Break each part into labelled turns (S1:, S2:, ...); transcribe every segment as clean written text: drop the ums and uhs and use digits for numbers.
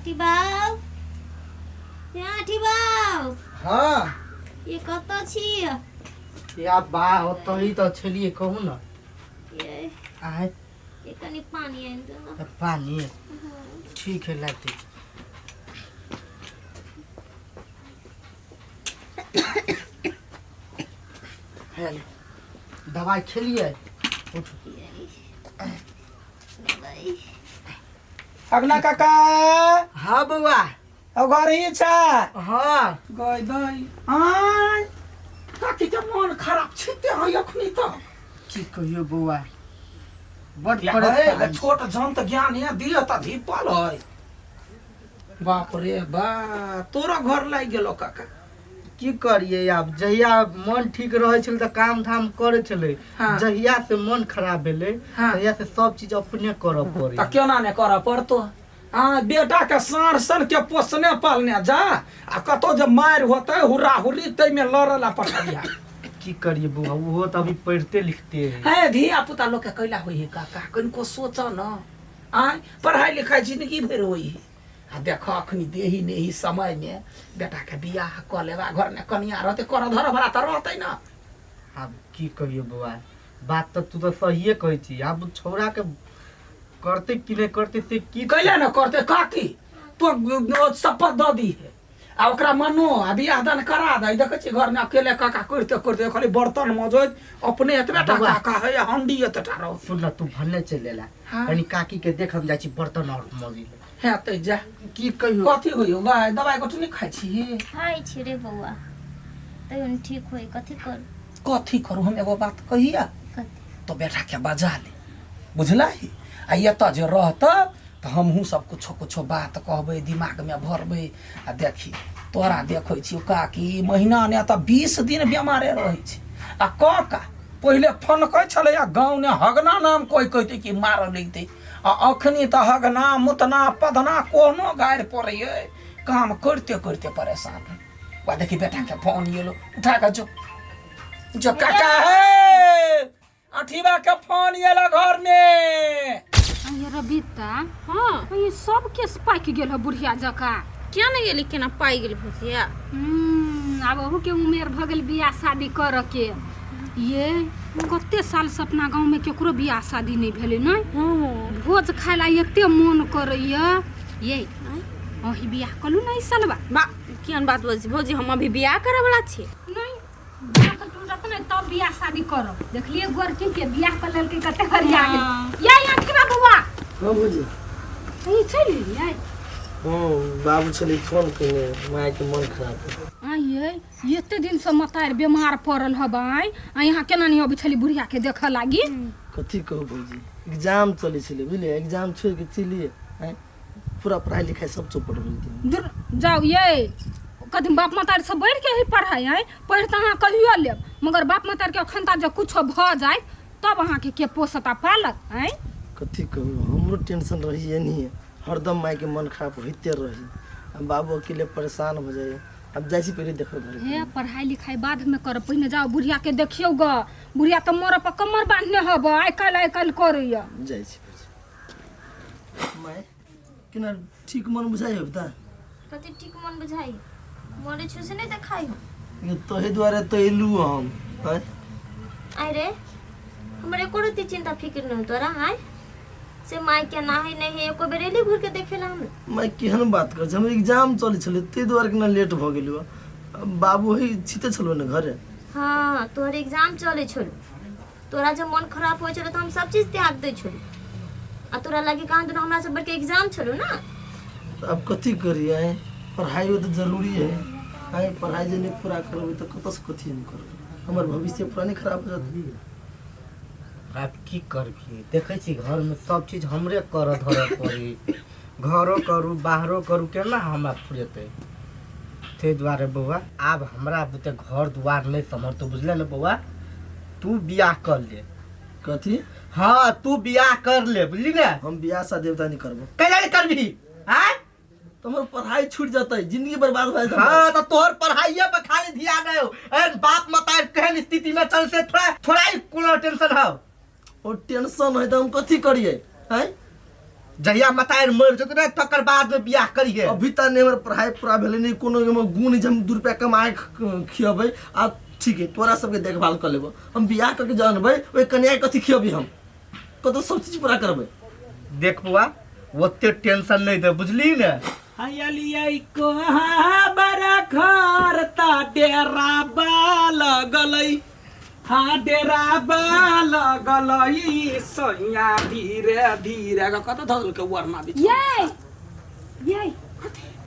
S1: आठी बाउ, हे आठी बाउ।
S2: हाँ।
S1: ये कतऽ छी?
S2: या बा, ओतही तऽ छलियै, कहू ने।
S1: ये
S2: आय।
S1: ये कनि पानी आनि दे ने।
S2: पानी? ठीक है, लाइते छी। हे ले, दवाइ खेलियै, उठू।
S1: दवाइ।
S3: अगना काका।
S2: हाँ बौआ।
S3: अब घर ही छा?
S2: हाँ।
S3: गई दई आय, काकी के मन खराब छिते है अखनी त।
S2: की कहियो बौआ, बड
S3: या
S2: परेशान।
S3: हे, छोट जन त ज्ञान है दिय त धीपल है। बाप रे बा, तोरा घर लागि गेलो काका।
S2: की करिए आब, जहिया मन ठीक रहै छलै तऽ काम धाम करै छलै।
S3: हाँ।
S2: जहिया से मन खराब भेलै,
S3: हाँ।
S2: तहिया से सब चीज अपने करऽ पड़ै।
S3: तऽ केना ने करऽ पड़तो? आ बेटा के साँढ़ सन के पोसने पालने जा आ कतौ जे मारि होतै, हुर्रा हुर्री, ताहिमे लड़ऽ ला पठबिहा।
S2: की करिए बौआ, ओहो तऽ अभी पढ़िते लिखते है।
S3: है, धिया पुता लोक के कैला होइ है काका? कनिको सोच न। आय, पढ़ाई लिखाई जिंदगी भरि होइ है। आ देख, अखनी देही नेही समय में बेटा के बियाह कऽ लेबा, घर में कनिया रहतै, कर धर भरा तऽ रहतै न।
S2: आब की कहियो बौआ, बात तऽ तू तऽ सहिए कहै छी। आब छौड़ा के करतै कि नहि करतै से की?
S3: कैला न करतै काकी? तो शपथ दऽ दी है आ ओकरा मनो आ बियाह दान करा दे। देखै छी, घरमे अकेले काका करिते करिते खाली बर्तन मजैत अपने एतबे टा।
S2: बौआ।
S3: काका है, हंडी एतेटा रह।
S2: सुन न, तू भन्ने चलि एला।
S3: हाँ।
S2: कनी काकी के देख, हम जाइ छी बर्तन और मजी ले।
S3: है तऽ जा।
S2: की कहियो?
S3: कथी होइयो गाय? दवाइ गोटी नहि खाइ छी?
S1: खाइ छी रे बौआ, तैयो नहि ठीक होय। कथी करू?
S3: कथी करू? हम एगो बात कहिया?
S1: कथी?
S3: तो बेटा के बजा ले, बुझलही? आ एतऽ जे रहत तऽ हमहूँ सब कुछो कुछो बात कहबै, दिमागमे भरबै। आ देखी, तोरा देखै छियौ काकी, महीना ने तऽ 20 दिन बेमारे रहै छै। आ काका पहिले फनकै छलै आ गाँव ने हगना नाम कोइ कहितै कि मारऽ लगितै। आ अखनी तऽ हगना मुतना पदना कोनो गारि पड़ैए, काम करिते करिते परेशान रहै। वा देखी, बेटाके फोन एलो, उठा कऽ जो जो। काका हे, अठीबा के फोन एलो घर में।
S4: ये रबीता।
S5: हाँ।
S4: ये सब केस पाकि गेल है बुढ़िया जकाँ।
S5: किया ने गेली, केना पाइ गेल भुजिया?
S4: आब अहू के उमेर भऽ गेल बियाह शादी करऽ के। ये कते साल से अपना गाँव में केकरो बियाह शादी नहीं भेलै ने।
S5: हाँ।
S4: भोज खाय ला एते मन करैया। ये अही बियाह कलू ने ई सालबा।
S5: बा, केहन बात बजै छी भौजी? हम अभी बियाह करऽ वाला छी?
S4: नहीं, बियाह कर टूटत नहि तब बियाह शादी करब। देखलिए गोरकी के बियाह कर लेलकै, कते हरिया गेल। या या ठिका बौआ।
S6: हाँ भौजी।
S4: ई चलि एलियै?
S6: हाँ, बाबू छलै फोन केने, मायके मन खराब है।
S4: आइए, एते दिन से मतार बीमार पड़ल हबै आ यहाँ केना नहीं अबै छली बुढ़िया के देखऽ लागी?
S6: कथी कहू भौजी, एग्जाम चलै छलै बुझलियै, एग्जाम छोड़ि के चलियै आँय, पूरा पढ़ाई लिखाई सब चौपट हो जेतै।
S4: दूर जाउ ये, कथी बाप मतार से बढ़ि के ही पढ़ाई है? पढ़ि तऽ अहाँ कहियो लेब, मगर बाप मतार के अखन तक जब कुछो भऽ जाय तब अहाँके के पोसत आ पालत? आँय,
S6: कथी कहू, हमरो टेंशन रहिए नहीं, हरदम मायके मन खराब होइते रही आ बाबू अकेले परेशान हो जाइए। आब जाइ छी पहिले देखो घर।
S4: हे, पढ़ाई लिखाई बाद में करब, पहिने जाओ बुढ़िया के देखियौ ग। बुढ़िया तऽ मरऽ पर कमर बान्हने हब, आइ काल्हि आइ काल्हि करैया।
S6: जाइ छी। माय, केना ठीक मन बुझाइ हो बता?
S1: कथी ठीक मन बुझाइ? मरे छु से नहीं देखाई हो।
S6: ये तोहे दुआरे तो एलू हम आँय।
S1: आय रे, हमर एको रत्ती चिंता फिक्र नहीं तोरा? आय से माय के ना है नहीं है, एको बेर एली घूर के देखेला हमरा?
S6: माय, केहन बात कर छै? हमर एग्जाम चलै छलै, ताहि दुआरे केना लेट भऽ गेलू। बाबू है छिते छलो ने घरे।
S1: हाँ, तोहर एग्जाम चले छलो, तोरा जब मन खराब होइ छलो तऽ हम सब चीज त्याग दै छलू आ तोरा लागी कहाँ दुनू हमरा सब के एग्जाम छलो ना।
S6: तऽ आब कथी करी आँय? पढ़ाइयो तऽ जरूरी है आँय। पढ़ाइ जे नहि पूरा करबै तऽ कतऽसँ कथी हम करबै? हमर भविष्य पूरा नहि खराब हो जेतै?
S2: आब की करबही, देखै छी घरमे सब चीज हमरे करऽ धरऽ पड़ी, घरो करू बाहरो करू, केना हमरा फुरेतै? ताहि दुआरे बौआ, आब हमरा बुते घर दुआर नहि सम्हरतौ, बुझले ने बौआ? तू बियाह कर ले।
S6: कथी?
S2: हाँ, तू बियाह कर ले, बुझली ने?
S6: हम बियाह शादी नहीं करबो।
S2: कैला नहि करबही आँय?
S6: तऽ हमर पढ़ाई छूट जेतै, जिंदगी बर्बाद भऽ जेतै।
S2: हाँ, तऽ तोहर पढ़ाइये पर खाली ध्यान है। एहन बाप मतार केहन स्थिति में चल से थोड़ा थोड़ा ही कोनो टेंशन हो?
S6: ओ टेंशन है तऽ हम कथी करियै आँय?
S2: जहिया मतारि मरि जेतौ ने तकर बाद में बियाह करिहे।
S6: अभी तक नहीं हमर पढ़ाई पूरा भेलै, नहीं कोनो हमर गुण जे हम 2 रुपया कमाए खियबै। आ ठीक है तोरा सबके देखभाल कर लेबो, हम बियाह करके जानबै ओहि कन्या के कथी खियबी, हम कतौ सब चीज पूरा करबै।
S2: देख बौआ ओते टेंशन नहीं दे, बुझली ने।
S3: हयलियै कोहबर घर त डेरा लगलै, हाँ डेरा लगलै सैया धीरे धीरे कत धल के वरना बिच।
S4: ये ये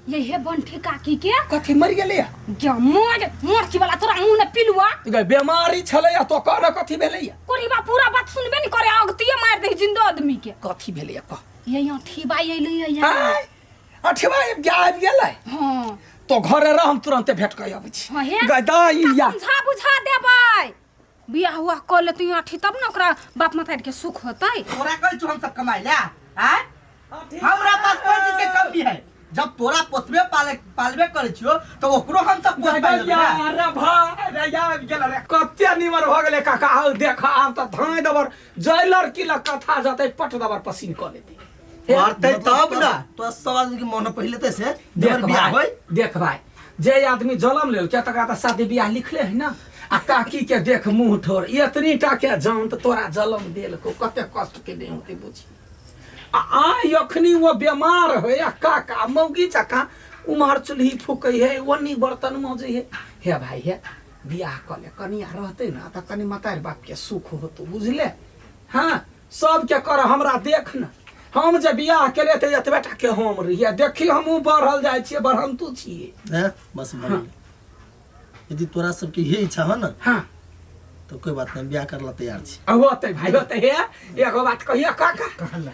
S4: ये हे बंठी काकी के
S3: कथी मर गेलै?
S4: गे मोर मोर वाला तोरा मुंह ने पिलुआ
S3: गै बेमारी छलै तो कर कथी भेलै?
S4: कोरीबा पूरा बात सुनबे नहीं करे, अगतिये मार दे जिंदो आदमी के।
S3: कथी भेलै कह?
S4: ये यहाँ ठीबा अइलै यहाँ।
S3: अठवा आबि गेलै?
S4: हाँ।
S3: तो घरे रह, हम तुरंते भेट के अबै छी।
S4: हाँ, हे।
S3: गै दाई या
S4: समझा बुझा देबै, बियाह हुआ कऽ लेतै अठी तब ने ओकरा बाप मतारी के सुख होतै।
S2: तोरा कहै छौ हम सब कमाइ ले, आँय? हमरा पास कोन चीज के कमी है? जब तोरा पोसबे पाले पालबे करै छियो तो ओकरो हम सब पोसबे लेबै ना।
S3: अरे भाई रे आबि गेल रे, कते निमन भऽ गेलै काका। हौ देख आब तऽ धाँइ दबर जै लड़की लग कथा जतै पट दबर पसीन कऽ लेतै।
S2: मरतै तब ना।
S6: तोरा सब आदमी के मन पहिले ते से
S3: देख
S6: बियाह
S3: भाई
S6: होय।
S3: देख भाई जे आदमी जलम लेल तकरा तऽ शादी बियाह लिखले है ना। आ काकी के देख मुँह ठोर एतनी टा के जान तऽ तोरा जलम देलको, कते कष्ट के नहीं होते बुझी। आ आइ अखनी वो बीमार है आ काका मौगी जकाँ उम्हर चूल्ही फूकै है ओनी बर्तन मजै है। हे भाई हे बियाह कऽ ले, कनिया रहतै ना तऽ कनि मतारि बाप के सुख होतौ, बुझले? हाँ सबके कर, हमरा देख न हम जे बियाह केलियै तऽ एतबे टा के हम रहियै, देखी हमहूँ बढ़ल जाइ छियै, बढ़न्तु छियै।
S6: हैं बस भऽ गेलै। यदि तोरा सबके इहे इच्छा हो ना
S3: हाँ
S6: तो कोई बात नहीं, बियाह करला तैयार छी।
S3: होतै भाई होतै। हे एगो बात कहिया काका,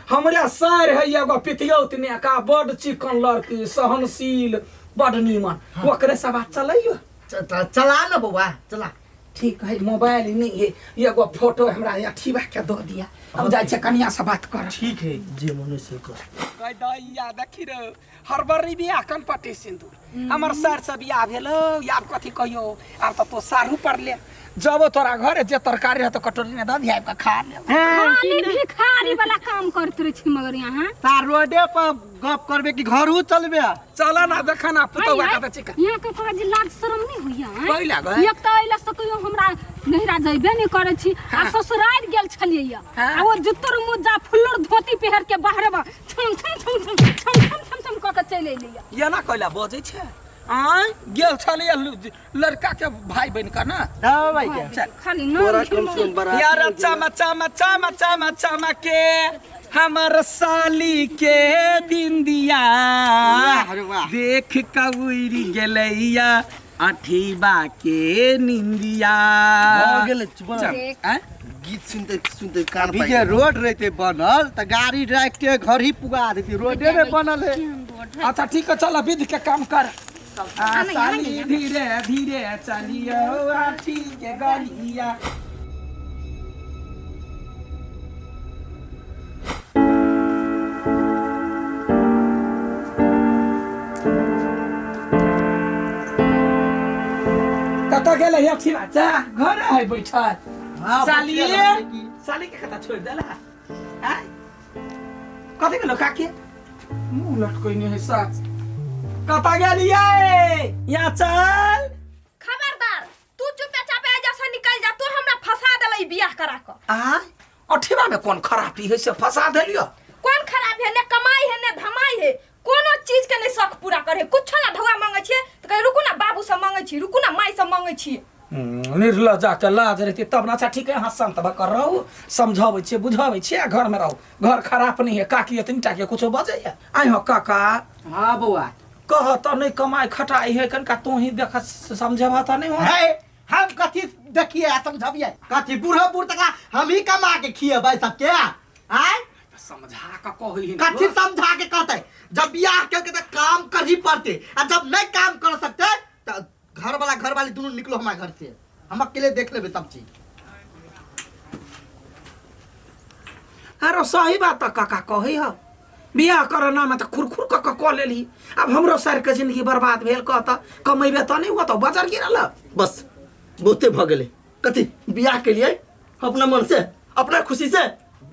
S3: हमरे सर है एगो पितियौत ने का बड चिकन लड़की, सहनशील, बड नीमन, ओकरे से बात चलैयो।
S2: चला न बौआ चला।
S3: ठीक है मोबाइल नहीं है, एगो फोटो हमरा अठीबा के दऽ दिया, हम जाइ छियै कनिया से बात कर।
S2: ठीक है
S6: जे मन से कर।
S3: कह दैया देखी रे हड़बड़ी बियाह कन पटे सिंदूर, हमर सर से बियाह भेलो, आब कथी कहियो, आब तऽ तो सारू पड़ले जब तोरा घरे जे तरकारी रहतो कटोरी में दऽ दिया आबि कऽ खा ले।
S4: खाली भिखारी वाला काम करैत रहै छी मगर यहाँ।
S2: ता रोडे पर गप करबे कि घरू चलबे?
S3: चल ना देख ना पुतौआ कतऽ चिकन।
S4: यहाँ के तोरा जे लाज शरम नहीं होइया?
S3: कैला गै?
S4: एक तऽ अइला से कहियो हमरा नहिरा जइबे नहीं करै छी, आ ससुरारि गेल छलियै आ ओ जुत्तर मोजा फुल्लर धोती पहिर के बाहरवा छम छम छम छम छम छम छम छम कऽ के चलि एलियै।
S3: एना कैला बजै छै? आँय गेल छलियै लड़का के भाई बन के ना।
S2: भाई के
S3: चल
S4: खाली
S6: तोरा
S4: नाम
S6: कम से कम बराती
S3: यार चमा चमा चमा चमा चमा के हमर साली के बिंदिया देख कउरी गेलैया अठीबा के निंदिया।
S6: भऽ गेलै, चुप रह।
S3: आँय?
S6: गीत सुनते सुनते कान
S2: अभी
S6: पाकि
S2: जे
S6: गेल।
S2: रोड रहते बनल तऽ गाड़ी डायरेक्टे घर ही पुगा देती, रोडे में बनल है।
S3: अच्छा ठीक है चल विध के काम कर। आ, साली धीरे धीरे चलियो आठी के गलिया। कतऽ गेलै अथी बच्चा? घर है बैठल।
S2: हाँ,
S3: साली
S2: बैठल है की?
S3: साली के कथा छोड़ देला? आँय? कथी गेलो काकी? मुँह लटकैने है सच। कतऽ गेलियै? यहाँ चल।
S5: खबरदार तू चुपे चापे एजा से निकल जा, तू हमरा फंसा देलै बियाह करा कऽ।
S3: आय अठीबा में कोन खराबी है से फंसा देलियो?
S5: कोन खराबी है? ने कमाई है ने धमाई है, कोनो चीज के नहीं शौक पूरा करे, कुछो ना ढौआ मांगे छियै तऽ कहै रुकू ना बाबू से मांगे छी, रुकू ना माई से मांगे छी।
S3: निर्लज्जा के लाज रहती तब ना। अच्छा ठीक है, हाँ शांत भऽ कर रहू, समझाबै छियै बुझाबै छियै, घर में रहू, घर खराब नहीं है। काकी एतनी टा के कुछो बजैया? आइ हो काका।
S2: हाँ बौआ
S3: कह तऽ नहीं कमाई खटाई है, कनका तू ही देख समझेबा तऽ नहीं हो।
S2: है हम कथी देखिए आ समझबिए कथी? बूढ़ो बूढ़ तक हम ही कमा के खिएबै सबके? आय
S3: समझा के कही
S2: कथी समझा के कहते? जब बियाह के तऽ काम करही पड़ते, आ जब नहीं काम कर सकते तो घर वाला घर वाली दोनों निकलो हमारे घर से, हम अकेले देख लेबे सब चीज।
S3: अरे सही बात काका कही हो, बियाह कर नाम तऽ खुरखुर कऽ कऽ कऽ लेली, आब हमरो सर के जिंदगी बर्बाद भेल। कह तऽ कमेबे तऽ नहीं हुआ तऽ बजर गिरल।
S6: बस बहुते भऽ गेलै। कथी बियाह के लिए अपना मन से अपना खुशी से?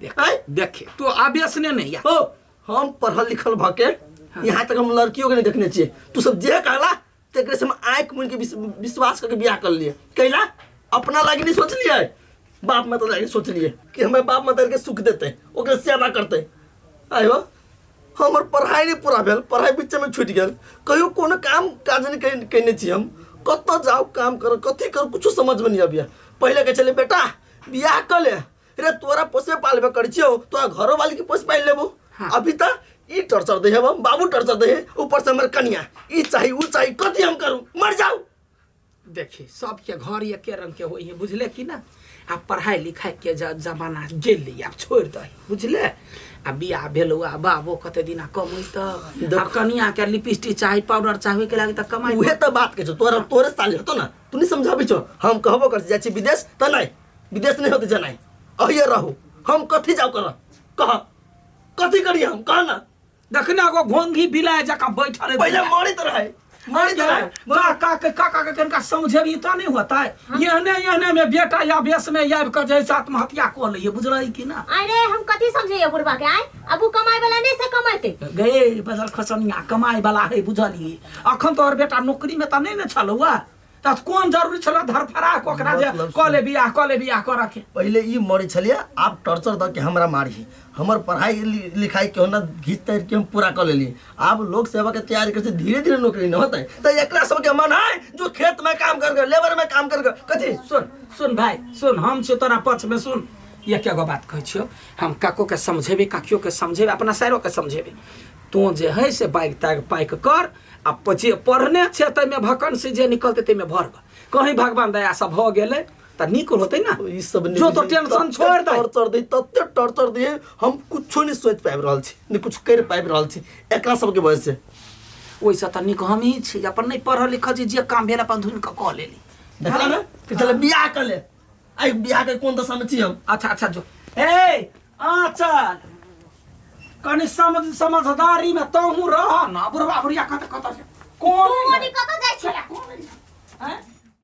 S3: देख देखे तो आवेश ने नहीं या
S6: ओ हम पढ़ल लिखल भऽ के यहाँ तक हम लड़कियों के नहीं देखने छियै। तू सब जे कहला तेकरे से हम आँखि मुनि के विश्वास करके बियाह कर लिए। कैला अपना लागी नहीं सोचलिए, बाप माता लागी सोचलिए कि हमें बाप माता के सुख देते, ओकरे सेवा करते। आयो हमर पढ़ाई नहीं पूरा भेल, पढ़ाई बीच में छूटि गेल, कहियो कोनो काम काज नहीं कयने छी हम। कतऽ जाउ काम कर कथी कर कुछो समझ में नहीं अबिया। पहले कहै छलै बेटा बियाह कऽ ले, रे तोरा पोसबे पालबे करै छियौ, तोरा घरो वाली के पोस पालि लेबो। अभी तऽ ई टॉर्चर दै है, बाबू टॉर्चर दै है, ऊपर से हमर कनिया ई चाही ऊ चाही, कथी हम करू, मर जाउ।
S3: देखी सबके घर एके रंग के होइ है, बुझले कि ना। आब पढ़ाई लिखाई के जमाना गेलै, आब छोड़ि दही, बुझले। आ बियाह भेलौ आ बाबो कते दिना कमैत, आब कनिया के लिपस्टिक चाही पाउडर चाही, ओहिके लागि तऽ कमाइ।
S6: उहे तऽ बात कहै छौ, तोरा तोरे साली होतो ना, तू नहीं समझाबै छौ। हम कहबो कर जाइ छी विदेश तऽ नहीं, विदेश नहीं होते जनाइ, अहिए रहू। हम कथी जाउ कर, कह कथी करी हम, कह ना।
S3: देखने एगो घोंघी बिलाय जकाँ बैठल है।
S6: पहिले मरैत रहै, मरैत रहै।
S3: का का के का का के कनिका समझेबी तऽ नहि होतै। एहने एहने में बेटा या बेस में आबि कऽ जे आत्महत्या कऽ लैए, बुझलै कि ना।
S1: अरे हम कथी समझैया बुढ़बा के, आय अब उ कमाए वाला नहीं से कमाते।
S3: गे बदल खसनिया कमाए वाला है, बुझलियै। अखन तोहर बेटा नौकरी में तऽ नहि ने छलौ, तऽ कोन जरूरी छल धरफड़ा कऽ ओकरा जे
S6: मतलब
S3: कऽ ले बियाह, कऽ ले बियाह करऽ के।
S6: पहिले ई मरै छलियै, आब टॉर्चर दऽ के हमरा मारही। हमर पढ़ाई लिखाई के ना घीच तारि के हम पूरा कऽ लेली, आब लोक सेवा के तैयारी करै छी, धीरे धीरे नौकरी न होतै तऽ एकरा सबके मन है जो खेत में काम कर लेबर में काम कर कथी।
S3: सुन सुन भाई सुन, हम छियौ तोरा पक्ष में। सुन एके गो बात कहै छियौ, हम काको के समझेबै, काकियो के समझेबै, अपना साइरो के समझेबै। तोँ जे है से बाइक ताइक पाइक कर, आ जे पढ़ने छै ताहिमे भकन्सी जे निकलतै ताहिमे भरब। कहीं भगवान दया से भऽ गेलै तऽ नीक होतै ना।
S6: ई सब नहि
S3: जो तो
S6: बुझै,
S3: टेंशन
S6: तते
S3: छोड़ि दे।
S6: टॉर्चर दै, तते टॉर्चर दै, हम कुछो नहि सोचि पाबि रहल छी, नहि कुछ करि पाबि रहल छी एकरा सबके वजह से।
S3: ओहिसँ तऽ नीक हमही छी, अपन नहि पढ़ल लिखल छी, जे काम भेल अपन धुनि कऽ कऽ लेली।
S6: देखला ने कि चल बियाह कऽ ले, आइ बियाह के कोन दशा में छी हम।
S3: अच्छा अच्छा जो ए आचल कनि समझदारी में तहूँ रह ना, बुढ़वा बुढ़िया कत कत छै। कोन
S1: तू ओनी कतऽ जाइ छै?
S3: हैं?